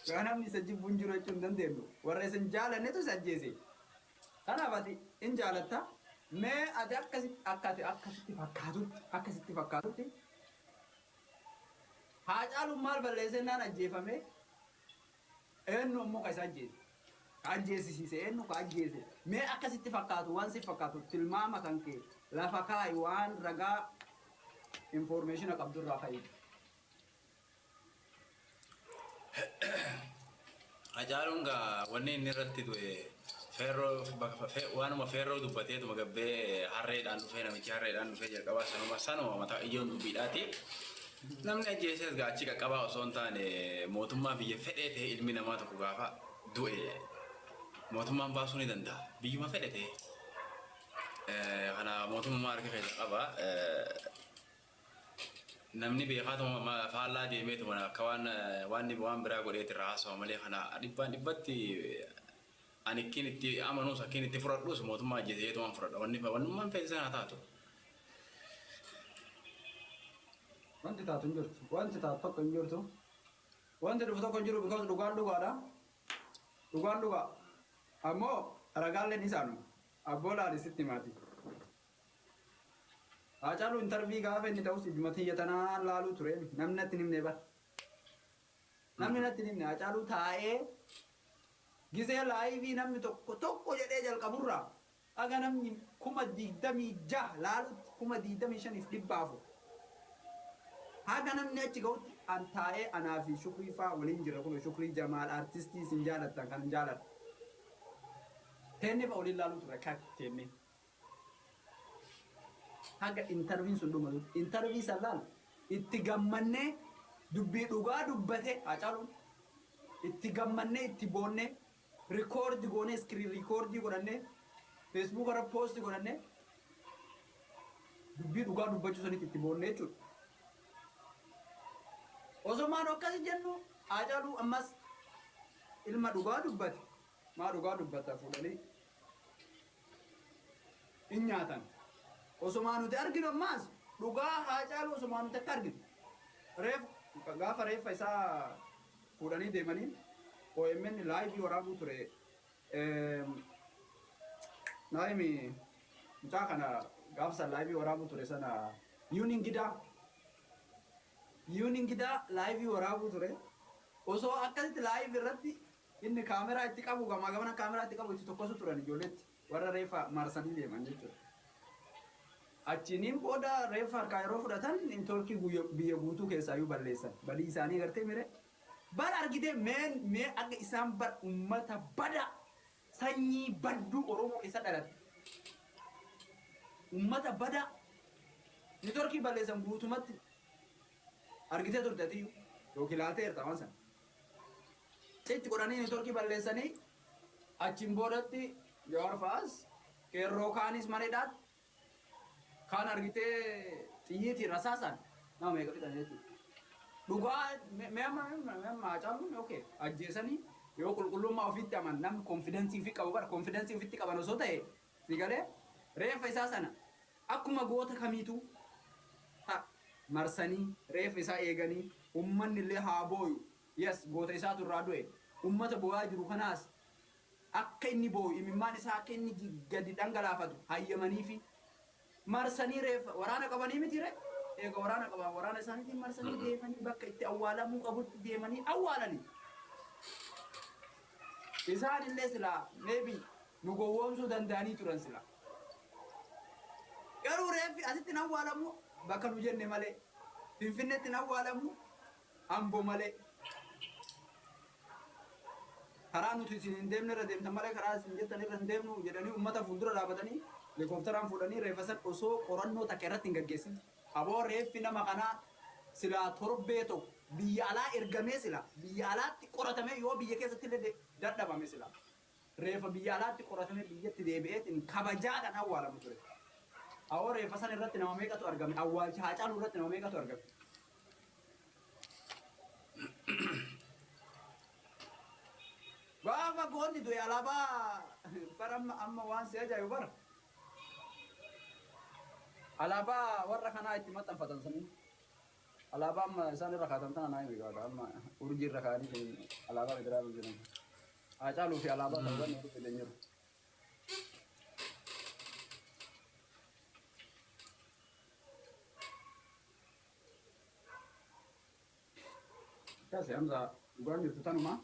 Yoo namni isa jibbu hin jiru jechuu hin dandeenyu. Warra isin jaalannetu isa ajjeese. Kanaaf ati hin jaalatta. Mee ati akkasitti akka ati akkasitti fakkaatutti akkasitti fakkaatutti Haacaaluun maal balleessennaan ajjeefame? Eenyu ammoo ka isa ajjeese? Ka ajjeesisiise eenyu ka ajjeese? Mee akkasitti fakkaatu waan si fakkaatu tilmaama kan kee lafa kaa'i waan ragaa information qabdurraa ka'i. Hacaaluun gaa wanni inni irratti du'e feerroo waanuma feerroo dubbateetuma gabbee harreedhaan dhufee namichi harreedhaan dhufee jalqabaa sanuma sanuma mataa ijoon dubbiidhaati. Namni ajjeeses gaa achi qaqqabaa osoo hin taane mootummaa biyya fedhee ta'e ilmi namaa tokko gaafa du'e mootummaan baasuu ni danda'a. Biyyuma fedhe ta'e. Kana mootummaa harka keessa qaba. Namni beekaatuma faallaa deemeetuma akka waan waan waan biraa godheeti irraa haasawa malee kana dhibbaan dhibbatti ani akkiin itti amanuus akkiin itti fudhadhus mootummaa ajjeese jeetumaan fudhadha. Wanni wannummaan feete sana haa taatu. Wanti taatu hin jirtu. Wanti taatu tokko hin jirtu. Wanti dhufu tokko hin jiru because dhugaan dhugaadha. Dhugaan dhugaa. Ammoo ragaaleen isaanu. Abboo laali sitti himaati. Haacaaluu interview gaafa inni ta'us ijuma tiyya tanaan laaluu ture namni natti hin himne bar. Namni natti hin himne Haacaaluu taa'ee gizee live namni tokko tokko jedhee jalqaburraa haga namni 26,000 laalutti 25,400 haga namni achi ga'utti an taa'ee anaa fi Shukrii faa waliin jirra kun Shukrii Jamaal artistii isin jaalattan kan jaaladhu. Teennee fa waliin laaluu ture akka teennee. Haga interviin sun dhumatutti intervii san laal itti gammannee dubbii dhugaa dubbate Haacaaluun itti gammannee itti boonnee record goonee screen record godhannee Facebook irra post godhannee dubbii dhugaa dubbachuu sanitti itti boonnee jechuudha. Osoo maanu akkasi jennu Haacaaluu ammas ilma dhugaa dubbate maa dhugaa dubbata fuudhanii hin nyaatan. Osomaa nuti arginu ammaas dhugaa Haacaaluu osomaa nuti akka arginu. Reef gaafa reeffa isaa fuudhanii deemanii OMN live waraabuu ture. Naayimi mucaa kana gaafa san live waraabuu ture sana Yuun Ingidaa. Yuun Ingidaa live waraabuu ture. Osoo akkasitti live irratti inni kaameraa itti qabu gamaa gamana kaameraa itti qabu itti tokkosu turan ijoolleetti warra reeffa marsanii deeman jechuudha. Achiiniin booda reeffa harkaa yeroo fudhatan networkii biyya guutuu keessaayyuu balleessan. Badii isaanii gartee mire. Bar argitee meen mee akka isaan bar ummata bada sanyii badduu Oromoo keessa dhalate. Ummata bada networkii balleessan guutumatti argitee turte atiyyuu yookiin ilaalteerta waan sana. Citti godhanii networkii balleessanii achiin boodatti Jawaar fa'aas qeerroo kaanis maneedhaatti kaan argitee xiyyiitiin rasaasaan nama meeqa fixan jechuudha. Dhugaa mee amma mee amma Haacaaluun okay ajjeesanii yoo qulqullummaa ofiitti aman namni confidence ofii qabu bara confidence ofitti qaban osoo ta'e si galee reeffa isaa sana akkuma goota kamiituu ha marsanii reeffa isaa eeganii ummanni illee haa booyu, yes, goota isaatu irraa du'e, ummata booyaa jiru kanaas akka inni booyu imimmaan isaa akka inni gadi dhangalaafatu hayyamaniifi marsanii reeffa waraana qabanii miti re eega waraana qaban waraana isaaniitiin marsanii deemanii bakka itti awwaalamuu qabutti deemanii awwaalanii. Isaan illee silaa maybe nu gowwoomsuu danda'anii turan sila. Garuu reeffi asitti hin awwaalamu bakka nu jenne malee. Finfinneetti hin awwaalamu Ambo malee. Karaa nuti isin hin deemne irra deemtan malee karaa isin jettan irra hin deemnu jedhanii uummata fuuldura dhaabatanii helikoophteraan fuudhanii reeffa san osoo qorannoo takka irratti hin gaggeessin. Aboo reeffi nama kanaa silaa torbee tokko biyya alaa ergamee silaa biyya alaatti qoratamee yoo biyya keessatti illee dadhabame silaa reeffa biyya alaatti qoratamee biyyatti deebi'eetiin kabajaadhaan awwaalamu ture. Awoo reeffa san irratti nama meeqatu argame? Awwaalcha Haacaaluu irratti nama meeqatu argame? Gaafa goonni du'e alaabaa bara amma amma waan si ajaa'ibu bara. Alaabaa warra kanaa itti maxxanfatan sanii. Alaabaa amma isaan irra kaatan tana naa himi gaadha. Amma urjii irra kaa'anii alaabaa federaalaa jiran. Haacaaluu fi alaabaa kan wanni walitti fidan jiru. Akkasi Hamza, dhugaan jirtu tanuma.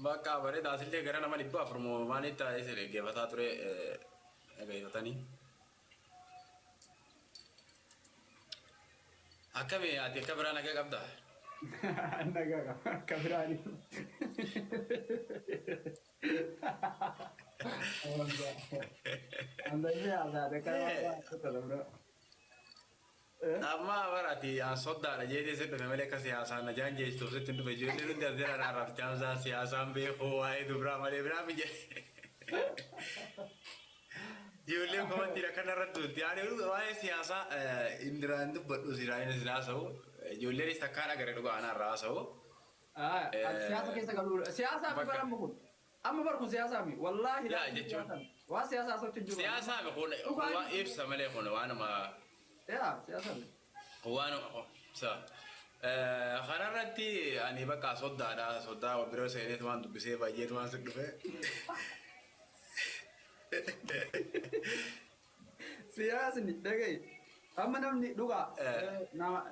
Bakka bareeda, asillee gara nama 400 moo maalitti taa'ee si dhaggeeffataa ture, dhaggeeffatanii. Akkami, ati akka biraa nagaa qabdaa? Nagaa qaba akka biraani. Hamza inni haasaate akka bira. Amma barati an soddaadha jeetee si dhufe malee akka siyaasaan na jaan jeestuuf sitti hin dhufe. Ijoolleen hundi as jala naarraaf chaamsaan siyaasaan beekuu waa'ee dubraa malee biraa mije. Ijoolleen komantiin akkana irratti duutti. Ani waa'ee siyaasaa indiraan dubbadhu, siraa inni sin haasa'u. Ijoolleenis takkaan agarre dhugaa anarraa haasa'u. Siyaasa keessa galuu siyaasaa fi bara kun amma bar kun siyaasaa mi wallaahi. Yaa jechuun. Waa siyaasaa haasa'utti hin jiru. Siyaasaa mi kun? Waan ibsa malee kun waanuma Yaa siyaasaa mi. Waan sa kanarratti ani bakka soddaadha, soddaa biroo seeneetu waan dubbisee baay'eetu waan si dhufe. Siyaasni dhaga'i. Amma namni dhugaa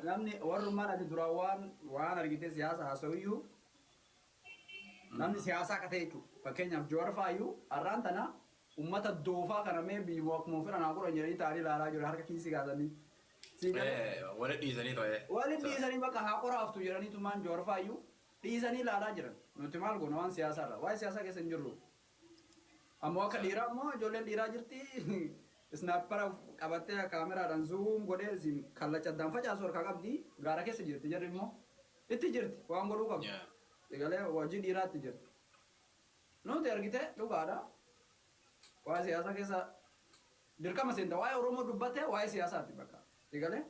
namni warrummaan ati duraan waan argite siyaasa haasa'uyyuu namni siyaasaa akka ta'e jechuudha. Fakkeenyaaf Joowar faayyuu har'aan tana uummata doofaa kana mee biyyuma akkuma fedhan haa godhan jedhanii taa'anii ilaalaa jiru harka kiisii kaasanii. Sii galee? Wali dhiisanii ta'e. Waliin dhiisanii bakka haa qoraaftu jedhaniitumaan Joowar faayyuu dhiisanii ilaalaa jiran. Nuti maal goona waan siyaasaarra? Waa'ee siyaasaa keessa hin jirru. Ammoo akka dhiiraa immoo ijoolleen dhiiraa jirti. Sniper qabattee kaameraadhaan zoom godhee kallacha addaan facaasu harkaa qabdi. Gaara keessa jirti, jarri immoo itti jirti, waan godhuu qabdi. Egalee hojii dhiiraatti jirti. Nuti argite dhugaadha. Waa'ee siyaasaa keessa dirqama seenta. Waa'ee Oromoo dubbattee waa'ee siyaasaati bakka. Egalee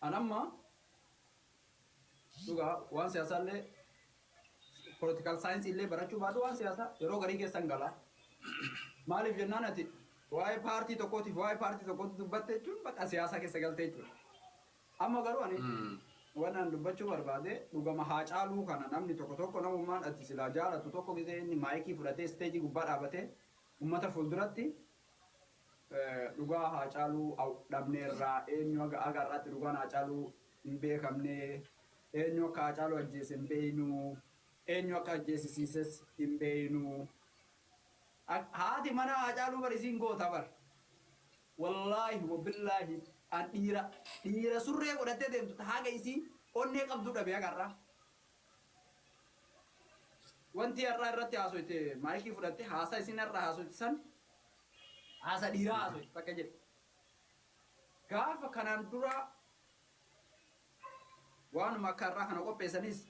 an amma dhugaa waan siyaasaallee political science illee barachuu baatu waan siyaasaa yeroo garii keessan gala. Maaliif jennaan, ati waa'ee paartii tokkootiif waa'ee paartii tokkootti dubbatte jechuun bakka siyaasa keessa galtee jechuudha. Amma garuu ani waan an dubbachuu barbaade, dhugama Haacaaluu kana namni tokko tokko namummaan ati silaa jaalatu tokko gisee inni maayikii fudhatee isteejii gubbaa dhaabatee uummata fuulduratti dhugaa Haacaaluu dhabneerraa, eenyu haga har'aatti dhugaan Haacaaluu hin beekamne, eenyu akka Haacaaluu ajjeese hin beeknu, eenyu akka ajjeesisiises hin beeknu. Haati mana Haacaaluu bar isiin goota bar. Wallaahi wabillaahi, an dhiira dhiira surree godhattee deemtu haga isii onnee qabdu dhabe haga. Wanti har'aa irratti haasoyte, maayikii fudhatte haasaa isin har'a haasoyte san, haasa dhiiraa haasoyte takka jedhe. Gaafa kanaan dura waanuma akka har'aa kana qopheessanis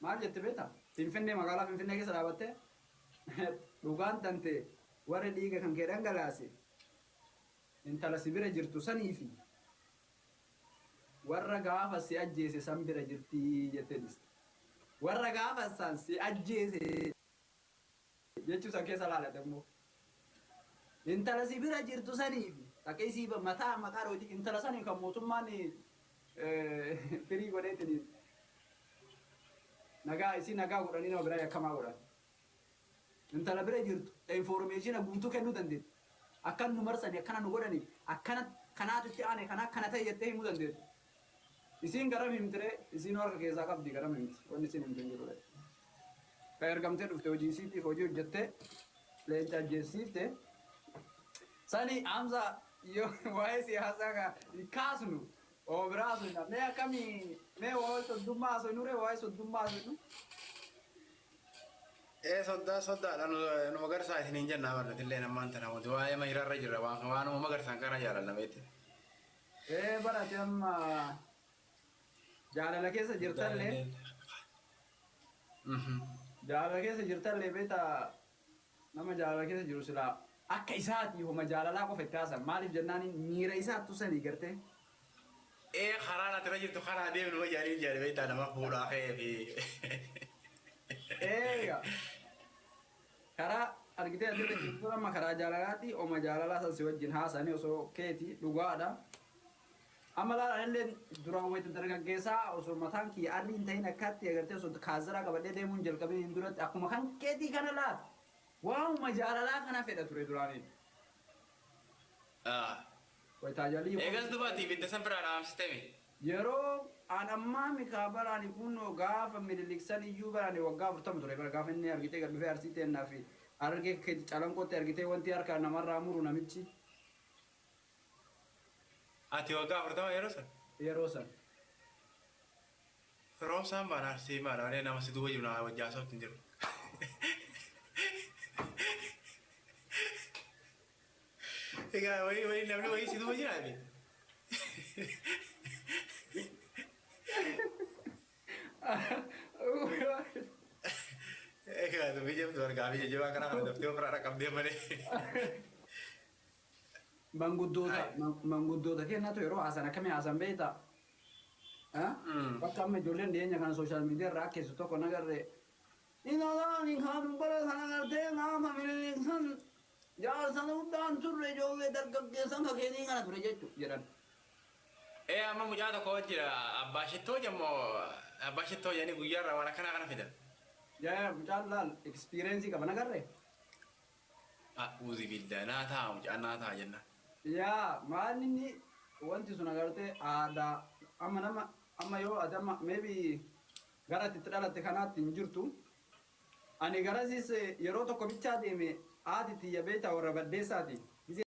maal jette beektaa? Finfinnee, magaalaa Finfinnee keessa dhaabattee dhugaan tante warra dhiiga kan kee dhangalaase intala si bira jirtu sanii fi warra gaafa si ajjeese san bira jirti jettee dhiste. Warra gaafa san si ajjeese jechuu san keessa laalate immoo. Intala si bira jirtu sanii fi akka isii mataa maqaa dhooti intala sanii kan mootummaan firii godheetiin nagaa isii nagaa godhanii nama biraa yakkamaa godhan. Intala bira jirtu information guutuu kennuu dandeetti. Akkan nu marsanii, akkana nu godhanii, akkana kanaatu itti aane, kana akkana ta'e jettee himuu dandeetti. Isiin garam himtiree? Isiin harka keessaa qabdi, garam himti? Wanni isiin himtu hin jiru. Kan ergamtee dhufte hojii isiitiif hojii hojjettee leenca ajjeesiifte. Sani Hamza, yoo waa'ee siyaasaa ka kaasnu oo biraa haasofna, mee akkamii, mee waa'ee soddummaa haasofnu ree, waa'ee soddummaa haasofnu. Ee, soddaa soddaadha, nu magarsaa isiniin jennaa barnatillee ammaan tana wanti waa'ee mahirarra jirra, waan waanuma magarsan kana jaalanna beekte. Ee, barate amma jaalala keessa jirtallee, jaalala keessa jirtallee beektaa, nama jaalala keessa jiru silaa akka isaati homa jaalalaa qofa itti haasan. Maaliif jennaan, miira isaattu sanii gartee. Ee, karaan ati irra jirtu karaa deemnu wayyaanii jaale beektaa, nama fuudhaa ka'ee fi. Eega karaa argitee asirra jirtu amma karaa jaalalaati, oma jaalalaa san si wajjin haasanii osoo keeti dhugaadha. Amma laala, illee duraan wayita dargaggeessaa osoo mataan kiyya arri hin ta'in akkaatti agartee osoo kaazaraa qabadhee deemuun jalqabee hin duratti akkuma kan keetii kana laal waanuma jaalalaa kana fedha ture duraanii. Wayitaa jaalli. Eegas dubaati ibidda san biraa dhaamsitemi. Yeroo an ammaa mikaa baraani kunoo gaafa Miniliksan iyyuu baraani waggaa 40 ture bara gaafa inni argitee gad dhufee Arsii teennaa fi Harargee Calanqootti argitee wanti harka namarraa muru namichi. Ati waggaa 40 yeroo san? Yeroo san. Firoomsaan baana Arsii baana malee nama si duuba jiru naa wajji haasa'utti hin jiru. Egaa wayii wayii namni wayii si duuba jiraa mi? Egaa dubbii jabdu argaa fi jajjabaa karaa kana daftee ofirraa dhaqqabdee malee. Manguddoota manguddoota kennatu yeroo haasan akkamii haasan beektaa? Bakka amma ijoolleen dhiyeenya kana social media irraa akkeessu tokko nagarree. Inalaani kan bara sana gartee gaafa Minilik jaarsa guddaan turre, ijoollee dargaggeessan ka keenii kana ture jechuudha jedhan. Ee, amma mucaa tokko jira, abbaa shittoo jemmoo, abbaa shittoo jedhanii guyyaarraa waan akkanaa kana fidan. Yaa, mucaan laal experience qaba nagarree. Uzi billah, naa ta'a, mucaan naa ta'a jenna. Yaa, maal inni wanti sun agartee aadaa amma nama amma yoo ati amma maybe gara itti dhalatte kanaatti hin jirtu. Ani garasis yeroo tokko bichaa deeme, haati tiyya beektaa warra Baddeessaati.